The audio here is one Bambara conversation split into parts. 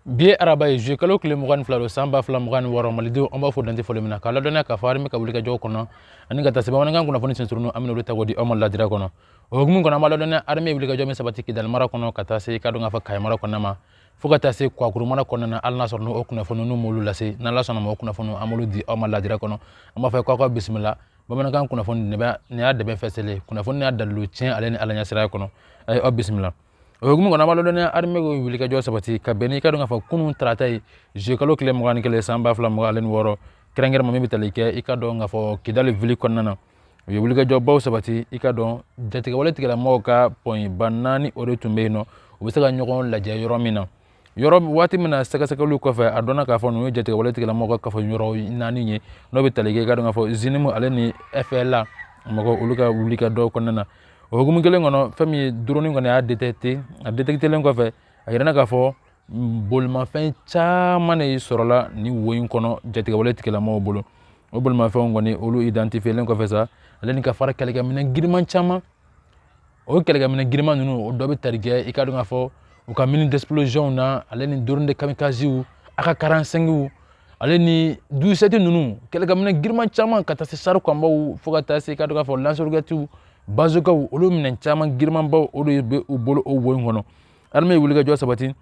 Bi ye araba ye, zuye kalo tile 22 don, san 2026. Malidenw, an b'a fɔ dante foli min na k'a ladɔnniya k'a fɔ armée ka wulikajɔw kɔnɔ ani ka taa se bamanankan kunnafoni sensurunnu, an bɛna olu ta k'o di aw ma ladira kɔnɔ. O hukumu kɔnɔ, an b'a ladɔnniya armée ye wulikajɔ min sabati Kidali mara kɔnɔ, ka taa se i ka dɔn k'a fɔ Kayi mara kɔnɔna ma, fo ka taa se Kwakuru mara kɔnɔna na. Hali n'a sɔrɔ n'o kunnafoni n'u m'olu lase, n'Ala sɔnna ma, o kunnafoni an b'olu di aw ma ladira kɔnɔ. An b'a fɔ k'aw ka bisimila bamanankan kunnafoni nin y'a dɛmɛ fɛsɛlen kunnafoni y'a dalilu tiɲɛ ale ni Ala ɲɛsiranya kɔnɔ. A ye aw bisimila. O hukumu kɔnɔ, an b'a ladɔnniya armée ko wulikajɔ sabati ka bɛn ni i ka dɔn k'a fɔ kunun tarata ye, zuye kalo tile 21, san 2026, kɛrɛnkɛrɛnma min bɛ tali kɛ i ka dɔn k'a fɔ Kidali ville kɔnɔna na. U ye wulikajɔbaw sabati, i ka dɔn jatigɛwale tigilamɔgɔw ka pɔnba naani, o de tun bɛ yen nɔ, u bɛ se ka ɲɔgɔn lajɛ yɔrɔ min na. Yɔrɔ waati min na, sɛgɛsɛgɛliw kɔfɛ, a dɔnna k'a fɔ ninnu ye jatigɛwale tigilamɔgɔw ka kafo yɔrɔ naani ye, n'o bɛ tali kɛ i ka dɔn k'a fɔ JNIM ale ni FLA mɔgɔ olu ka wulikajɔ kɔnɔna na. O hukumu kelen kɔnɔ, fɛn min ye drone kɔni y'a détecté, a détectélen kɔfɛ, a yirana k'a fɔ bolimafɛn caman de sɔrɔla nin wo in kɔnɔ jatigɛwale tigilamɔgɔw bolo. O bolimafɛnw kɔni, olu identifiélen kɔfɛ sa, ale ni ka fara kɛlɛkɛminɛn giriman caman. O kɛlɛkɛminɛn giriman ninnu, o dɔ bɛ tali kɛ i ka dɔn k'a fɔ u ka mine d'explosion na, ale ni drone de kamikazew, AK 45, ale ni 17 ninnu, kɛlɛkɛminɛn giriman caman, ka taa se char combatw, fo ka taa se i ka dɔn k'a fɔ lance-roquettew, bazookaw, olu minɛn caman girimanbaw, o de bɛ u bolo o wo in kɔnɔ. Armée ye wulikajɔ sabati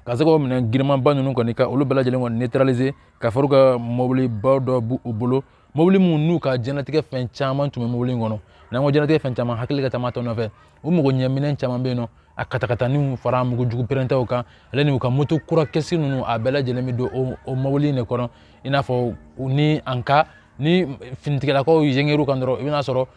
ka se k'o minɛn girimanba ninnu kɔni, ka olu bɛɛ lajɛlen kɔni neutraliser, ka fara u ka mɔbiliba dɔ b'u bolo, mobili minnu n'u ka diɲɛlatigɛ fɛn caman tun bɛ mobili in kɔnɔ. N'an ko diɲɛlatigɛ fɛn caman, hakili ka taama tɔ nɔfɛ, u mago ɲɛ minɛn caman bɛ yen nɔ, a katakataninw fara mugujugu pɛrɛntaw kan, ale ni u ka moto kura kɛsi ninnu, a bɛɛ lajɛlen bɛ don o mobili in de kɔnɔ. I n'a fɔ ni an ka ni finitigilakaw yeng'u kan dɔrɔn, i bɛna sɔrɔ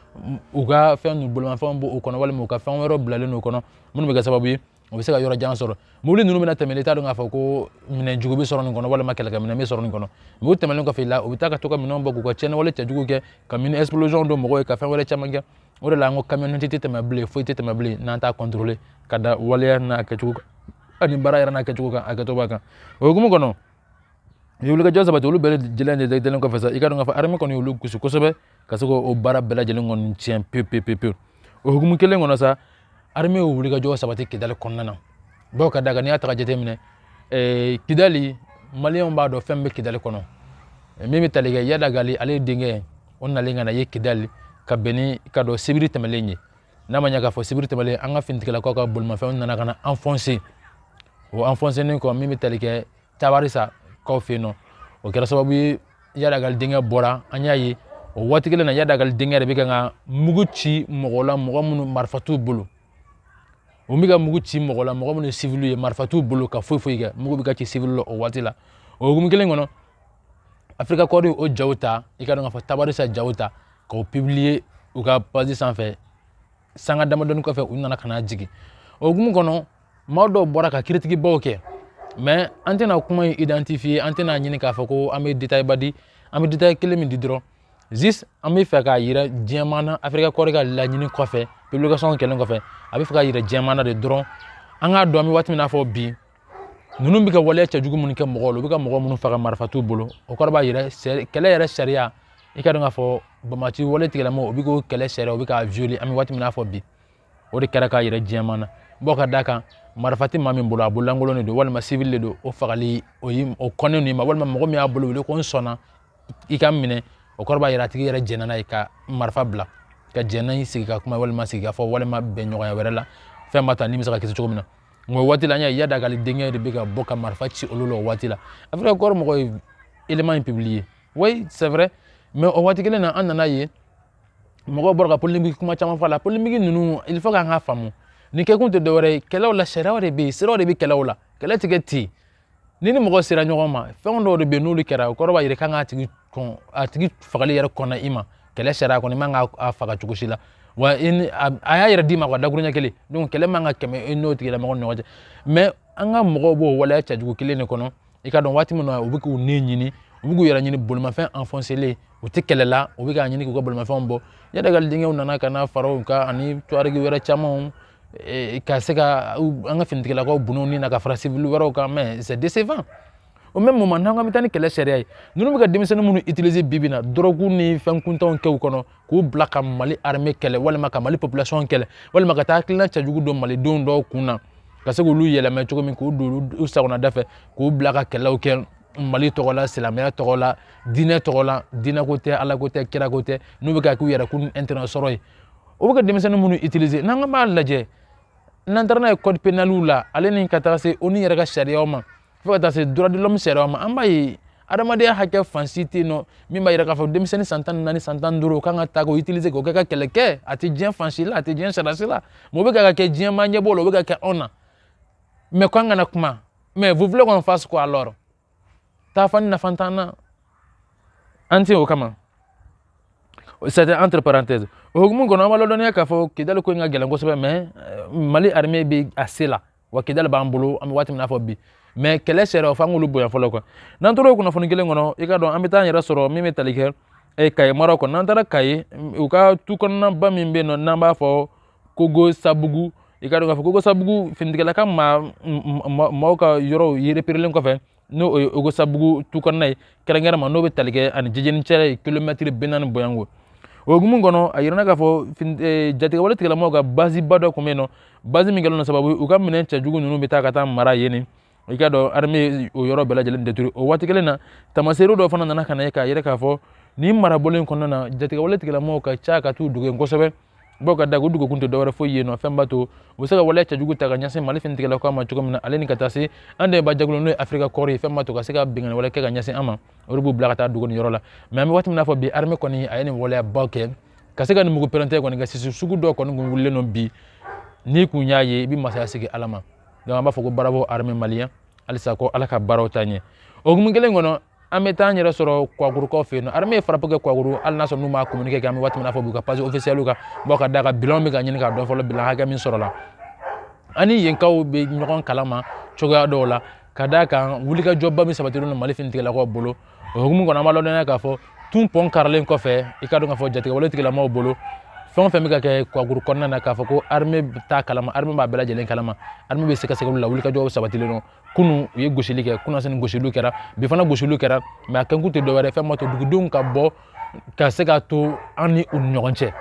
u ka fɛn ninnu, bolimafɛnw b'o kɔnɔ, walima u ka fɛn wɛrɛw bilalen don o kɔnɔ minnu bɛ kɛ sababu ye u bɛ se ka yɔrɔ jan sɔrɔ. Mobili ninnu bɛna tɛmɛ, i t'a dɔn k'a fɔ ko minɛn jugu bɛ sɔrɔ nin kɔnɔ walima kɛlɛkɛminɛn bɛ sɔrɔ nin kɔnɔ. Mais u tɛmɛnen kɔfɛ la, u bɛ taa ka to ka minɛnw bɔ k'u ka tiɲɛniwale cɛjugu kɛ, ka mine explosion don mɔgɔw ye, ka fɛn wɛrɛ caman kɛ. O de la an ko camionnette tɛ tɛmɛ bilen, foyi tɛ tɛmɛ bilen n'an t'a contrôler ka da waleya n'a kɛcogo kan ani baara yɛrɛ n'a kɛcogo kan, a kɛcogo b'a kan. O hukumu kɔnɔ, u ye wulikajɔ sabati. Olu bɛɛ lajɛlen détectélen kɔfɛ sa, i ka dɔn k'a fɔ armée kɔni y'olu gosi kosɛbɛ ka se k'o baara bɛɛ lajɛlen kɔni tiɲɛ pewu pewu pewu pewu. O hukumu kelen kɔnɔ sa, armée ye wulikajɔ sabati Kidali kɔnɔna na, bawo ka d'a kan n'i y'a ta ka jateminɛ, Kidali, maliyɛnw b'a dɔn fɛn bɛ Kidali kɔnɔ min bɛ tali kɛ Iyad Ag Ghali ale denkɛ, o nalen ka na ye Kidali ka bɛn ni ka dɔn sibiri tɛmɛlen ye. N'a ma ɲɛ k'a fɔ sibiri tɛmɛlen, an ka finitigilakaw ka bolimafɛnw nana ka na enfoncer. O enfoncer kɔ, min bɛ tali kɛ Tabarisa kaw fɛ yen nɔ, o kɛra sababu ye Iyad Ag Ghali denkɛ bɔra. An y'a ye o waati kelen na, Iyad Ag Ghali denkɛ de bɛ ka mugu ci mɔgɔ la, mɔgɔ minnu marifa t'u bolo. U bɛ ka mugu ci mɔgɔ la, mɔgɔ minnu civil ye, marifa t'u bolo ka foyi foyi kɛ, mugu bɛ ka ci civil la o waati la. O hukumu kelen kɔnɔ, Africa Corps o jaw ta, i ka dɔn k'a fɔ Tabarisa jaw ta k'o publier u ka page sanfɛ. Sanga damadɔni kɔfɛ, u nana ka na jigin. O hukumu kɔnɔ, maa dɔw bɔra ka critiquebaw kɛ, mais an tɛna kuma in identifier, an tɛna ɲini k'a fɔ ko an bɛ détail ba di. An bɛ détail kelen min di dɔrɔn, juste an bɛ fɛ k'a yira diɲɛmaa na. Africa Corps ka laɲini kɔfɛ, publication kɛlen kɔfɛ, a bɛ fɛ k'a yira diɲɛmaa na de dɔrɔn, an k'a dɔn an bɛ waati min na fɔ bi, ninnu bɛ ka waleya cɛjugu minnu kɛ mɔgɔw la, u bɛ ka mɔgɔ minnu faga, marifa t'u bolo. O kɔrɔ b'a yira kɛlɛ yɛrɛ sariya, i ka dɔn k'a fɔ bamati wale tigilamɔgɔw, u bɛ k'o kɛlɛ sariya, u bɛ k'a violer an bɛ waati min na fɔ bi. O de kɛra k'a yira diɲɛmaa na. Bɔ ka d'a kan marifa tɛ maa min bolo, a bololankolon de don walima civil de don, o fagali o ye o kɔnnen don i ma, walima mɔgɔ min y'a bolo wele ko n sɔnna i ka minɛ, o kɔrɔ b'a yira a tigi yɛrɛ jɛnna n'a ye ka marifa bila, ka jɛn n'a ye sigi ka kuma walima sigi ka fɔ walima bɛn ɲɔgɔnya wɛrɛ la, fɛn b'a ta ni bɛ se ka kisi cogo min na. Nka o waati la, an y'a ye Iyad Ag Ghali denkɛ de bɛ ka bɔ ka marifa ci olu la o waati la. Africa Corps mɔgɔ ye élément in publier, oui, c'est vrai, mais o waati kelen na, an nana ye mɔgɔw bɔra ka polémique kuma caman fɔ a la. Polémique ninnu, il faut k'an ka faamu, nin kɛkun tɛ dɔwɛrɛ ye. Kɛlɛw la, sariyaw de bɛ yen, siraw de bɛ kɛlɛw la. Kɛlɛ tɛ kɛ ten. Ni mɔgɔ sera ɲɔgɔn ma, fɛn dɔw de bɛ yen, n'olu kɛra, o kɔrɔ b'a yira k'an k'a tigi kɔn, a tigi fagali yɛrɛ kɔnna i ma. Kɛlɛ sariya kɔni man k'a faga cogo si la, wa i ni a y'a yɛrɛ d'i ma ka dakuruɲɛ kelen. Donc kɛlɛ man ka kɛmɛ i n'o tigilamɔgɔ ni ɲɔgɔn cɛ. Mais an ka mɔgɔw b'o waleya cɛjugu kelen de kɔnɔ. I ka dɔn waati min na u bɛ k'u ni ɲini, u bɛ k'u yɛrɛ ɲini, bolimafɛn enfoncélen, u tɛ kɛlɛ la, u bɛ k'a ɲini k'u ka bolimafɛnw bɔ. Iyad Ag Ghali denkɛw nana ka na fara u kan ani Tuareg wɛrɛ camanw ka se ka an ka finitigilakaw bunun ni na ka fara civil wɛrɛw kan. Mais c'est décevant. Au même moment, n'an ko an bɛ taa ni kɛlɛ sariya ye, ninnu bɛ ka denmisɛnnin minnu utiliser bi bi in na, drogue ni fɛn kuntanw kɛ u kɔnɔ k'u bila ka Mali armée kɛlɛ, walima ka Mali population kɛlɛ, walima ka taa hakilina cɛjugu don malidenw dɔw kun na. Ka se k'olu yɛlɛma cogo min, k'u don u sagona da fɛ, k'u bila ka kɛlɛw kɛ Mali tɔgɔ la, silamɛya tɔgɔ la, diinɛ tɔgɔ la. Diinɛ ko tɛ, Ala ko tɛ, kira ko tɛ. N'u bɛ ka k'u yɛrɛ kun intérêt sɔrɔ ye, o bɛ ka denmisɛnnin minnu utiliser, n'an ka b'a lajɛ, n'an taara n'a ye code pénal la, ale ni ka taga se ONU yɛrɛ ka sariyaw ma, fo ka taa se droit de l'homme sariyaw ma, an b'a ye adamadenya hakɛ fan si tɛ yen nɔ min b'a yira k'a fɔ denmisɛnnin san 14, san 15, o kan ka ta k'o utiliser k'o kɛ ka kɛlɛ kɛ. A tɛ diɲɛ fan si la, a tɛ diɲɛ sariya si la. Mais o bɛ ka kɛ diɲɛ maa ɲɛ b'o la, o bɛ ka kɛ anw na. Mais k'an kana kuma, mais vous voulez qu'on fasse quoi alors? Taa fani nafa t'an na, an tɛ o kama. C'était entre parenthèses. O hukumu kɔnɔ, an b'a ladɔnniya k'a fɔ Kidali ko in ka gɛlɛn kosɛbɛ, mais Mali armée bɛ a se la wa. Kidali b'an bolo, an bɛ waati min na fɔ bi, mais kɛlɛ sariya f'an k'olu bonya fɔlɔ quoi. N'an tora o kunnafoni kelen kɔnɔ, i ka dɔn an bɛ taa an yɛrɛ sɔrɔ min bɛ tali kɛ Kayi mara kɔnɔ. N'an taara Kayi, u ka tu kɔnɔna ba min bɛ yen nɔ, n'an b'a fɔ Kogo Sabugu, i ka dɔn k'a fɔ Kogo Sabugu, finitigilaka ka maaw ka yɔrɔw repérelen kɔfɛ, n'o o ye Kogo Sabugu tu kɔnɔna ye kɛrɛnkɛrɛn ma, n'o bɛ tali kɛ ani Jijeni cɛ ye kilomɛtiri 40 bɔɲɔgɔnko. O hukumu kɔnɔ, a yirana k'a fɔ jatigɛwale tigilamɔgɔw ka base ba dɔ tun bɛ yen nɔ, base min kɛlen don sababu u ka minɛn cɛjugu ninnu bɛ taa ka taa mara yen. Ni i ka dɔn armée o yɔrɔ bɛɛ lajɛlen détruit. O waati kelen na, tamaseere dɔw fana nana ka na ye k'a yira k'a fɔ nin marabolo in kɔnɔna na, jatigɛwale tigilamɔgɔw ka ca ka t'u dogo yen kosɛbɛ. Bawo ka da o dogo kun tɛ dɔwɛrɛ foyi ye nɔ, fɛn b'a to u bɛ se ka waleya cɛjugu ta ka ɲɛsin Mali finitigilakaw ma cogo min na, ale ni ka taa se an dɛmɛba jɛkulu, n'o ye Africa Corps ye, fɛn b'a to ka se ka binkanni wale kɛ ka ɲɛsin an ma. O de b'u bila ka taa dogo nin yɔrɔ la. Mais an bɛ waati min na fɔ bi, armée kɔni a ye nin waleyabaw kɛ ka se ka nin mugu pɛrɛntɛ kɔni kɛ. Sisi sugu dɔ kɔni kun wulilen don bi, n'i kun y'a ye, i bɛ masaya sigi Ala ma. Donc an b'a fɔ ko bravo armée malien, halisa ko Ala ka baaraw taa ɲɛ. O hukumu kelen kɔnɔ, an bɛ taa an yɛrɛ sɔrɔ Kuwakurukaw fɛ yen nɔ. Armée ye frappe kɛ Kuwakuru, hali n'a sɔrɔ n'u m'a communiqué kɛ. An bɛ waati min na fɔ bi, u ka page officielle kan bɔ ka da kan, bilan bɛ ka ɲini k'a dɔn fɔlɔ, bilan hakɛ min sɔrɔla. Ani yenkaw bɛ ɲɔgɔn kalama cogoya dɔw la, ka d'a kan wulikajɔba min sabatilen don Mali finitigilakaw bolo. O hukumu kɔnɔ, an b'a ladɔnniya k'a fɔ tun pɔn karalen kɔfɛ, i ka dɔn k'a fɔ jatigɛwale tigilamɔgɔw bolo, fɛn o fɛn bɛ ka kɛ Kuwakuru kɔnɔna na, k'a fɔ ko armée t'a kalama, armée b'a bɛɛ lajɛlen kalama, armée bɛ sɛgɛsɛgɛliw la, wulikajɔw sabatilen don. Kunun u ye gosili kɛ, kunasini gosiliw kɛra, bi fana gosiliw kɛra. Mais a kɛkun tɛ dɔwɛrɛ, fɛn ma to dugudenw ka bɔ ka se ka to an ni u ni ɲɔgɔn cɛ.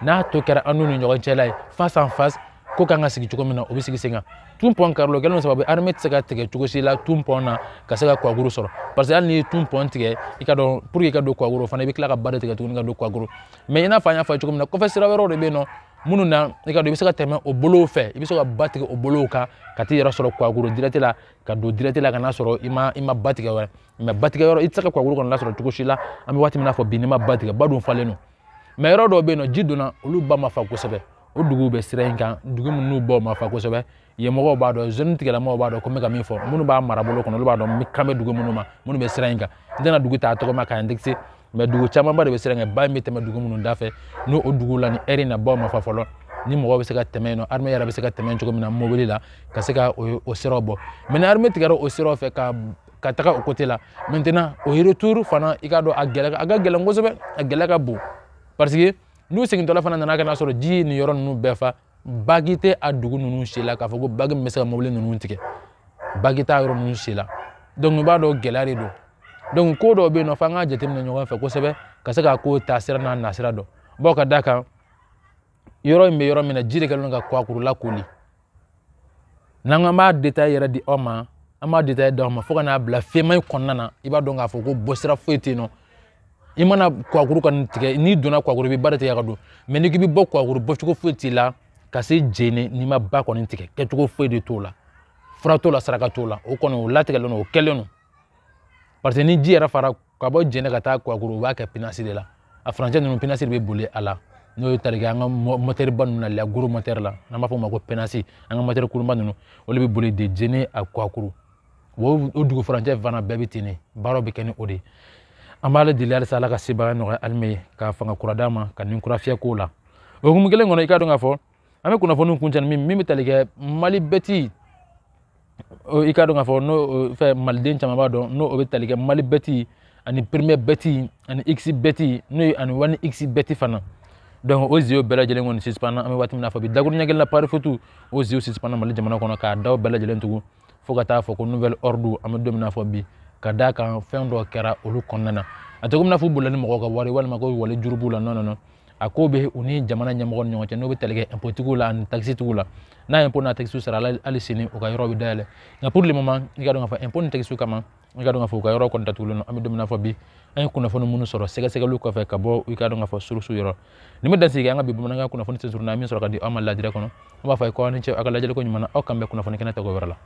N'a to kɛra an n'u ni ɲɔgɔn cɛ la ye, face en face, ko kan ka sigi cogo min na, o bɛ sigi sen kan. Tun pɔn karilo kɛlen sababu, armée tɛ se ka tigɛ cogo si la tun pɔn na ka se ka Kuwakuru sɔrɔ, parce que hali n'i ye tun pɔn tigɛ, i ka dɔn pour que i ka don Kuwakuru fana, i bɛ tila ka ba de tigɛ tuguni ka don Kuwakuru. Mais i n'a fɔ an y'a fɔ cogo min na, kɔfɛ sira wɛrɛw de bɛ yen nɔ minnu na, i ka dɔn i bɛ se ka tɛmɛ o bolow fɛ, i bɛ se ka ba tigɛ o bolow kan ka t'i yɛrɛ sɔrɔ Kuwakuru direct la, ka don direct la ka n'a sɔrɔ i ma ba tigɛ wɛrɛ. Mais ba tigɛ yɔrɔ, i tɛ se ka Kuwakuru kɔni lasɔrɔ cogo si la, an bɛ waati min na fɔ bi, n'i ma ba tigɛ. Ba dun falen don, mais yɔrɔ dɔw bɛ yen nɔ, ji donna, olu ba ma fa kosɛbɛ. O duguw bɛ sira in kan, dugu minnu baw ma fa kosɛbɛ, yen mɔgɔw b'a dɔn, zone tigilamɔgɔw b'a dɔn ko n bɛ ka min fɔ. Minnu b'a marabolo kɔnɔ, olu b'a dɔn n kan bɛ dugu minnu ma, minnu bɛ sira in kan. N tɛna dugu ta a tɔgɔ ma k'a indexer, mais dugu camanba de bɛ sira in kan, ba in bɛ tɛmɛ dugu minnu da fɛ. N'o o duguw la, ni heure in na, baw ma fa fɔlɔ, ni mɔgɔw bɛ se ka tɛmɛ yen nɔ, armée yɛrɛ bɛ se ka tɛmɛ cogo min na mobili la, ka se ka o siraw bɔ. Mais ni armée tigɛra o siraw fɛ ka taga o côté la, maintenant o retour fana, i k'a dɔn a gɛlɛ, a ka gɛlɛn kosɛbɛ, a gɛlɛya ka bon, parce que n'u segintɔla fana nana ka na sɔrɔ ji ye nin yɔrɔ ninnu bɛɛ fa, bague tɛ a dugu ninnu si la k'a fɔ ko bague min bɛ se ka mobili ninnu tigɛ, bague t'a yɔrɔ ninnu si la. Donc i b'a dɔn gɛlɛya de don. Donc ko dɔw bɛ yen nɔ, f'an k'a jateminɛ ɲɔgɔn fɛ kosɛbɛ, ka se k'a ko ta sira n'a nasira dɔn. Bawo ka d'a kan yɔrɔ in bɛ yɔrɔ min na, ji de kɛlen don ka Kuwakuru lakoli. N'an ko an b'a détail yɛrɛ di aw ma, an b'a détail d'aw ma fo ka n'a bila fɛnma in kɔnɔna na, i b'a dɔn k'a fɔ ko bɔsira foyi tɛ yen nɔ. I mana Kuwakuru kɔni tigɛ, n'i donna Kuwakuru, i bɛ ba de tigɛ ka don. Mais n'i k'i bɛ bɔ Kuwakuru, bɔcogo foyi t'i la ka se Jene n'i ma ba kɔni tigɛ. Kɛcogo foyi de t'o la, fura t'o la, saraka t'o la. O kɔni o latigɛlen don, o kɛlen don, parce que ni ji yɛrɛ fara ka bɔ Jene ka taa Kuwakuru, u b'a kɛ pinasi de la. A furancɛ ninnu, pinasi de bɛ boli a la, n'o ye tali kɛ an ka motɛri ba ninnu na, la gros moteur la, n'an b'a fɔ o ma ko pinasi. An ka motɛri kurunba ninnu, olu bɛ boli de Jene a Kuwakuru. O dugu furancɛ fana bɛɛ bɛ ten de, baaraw bɛ kɛ ni o de ye. An b'ale deli halisa, Ala ka sebaaya nɔgɔya armée ye, ka fanga kura d'a ma, ka nin kura fiyɛ kow la. O hukumu kelen kɔnɔ, i k'a dɔn k'a fɔ an bɛ kunnafoni kuncɛ ni min bɛ tali kɛ Mali bɛti. I k'a dɔn k'a fɔ n'o fɛ, maliden caman b'a dɔn, n'o bɛ tali kɛ Mali bɛti ani Premier bɛti ani X bɛti, n'o ye ani 1 X bɛti fana. Donc o jeux bɛɛ lajɛlen kɔni suspend, an bɛ waati min na fɔ bi, dakuruɲɛ kelen na, pari foot, o jeux suspend Mali jamana kɔnɔ, k'a daw bɛɛ lajɛlen tugu fo ka taa fɔ ko nouvel ordre, an bɛ don min na fɔ bi, ka d'a kan fɛn dɔ kɛra olu kɔnɔna na. A tɛ komi n'a fɔ u bolila ni mɔgɔw ka wari walima ko wale juru b'u la. Non, non, non. A ko bɛ u ni jamana ɲɛmɔgɔ ni ɲɔgɔn cɛ, n'o bɛ tali kɛ impôt la ani taxe tigiw la. N'a impôt n'a taxe sara, hali sini u ka yɔrɔ bɛ dayɛlɛ. Nka pour le moment, i ka dɔn k'a fɔ impôt ni taxe kama, i ka dɔn k'a fɔ u ka yɔrɔ kɔni datugulen don. An bɛ don min na fɔ bi, an ye kunnafoni minnu sɔrɔ sɛgɛsɛgɛliw kɔfɛ ka bɔ, i ka dɔn k'a fɔ source yɔrɔ nin bɛ dansigi an ka bi bamanankan kunnafoni sensurun na, min sɔrɔ ka di aw ma ladira kɔnɔ. An b'a fɔ a ye ko aw ni ce aw ka lajɛliko ɲuman na. Aw kan bɛn kunnafoni kɛnɛ tɔgɔ wɛrɛ la.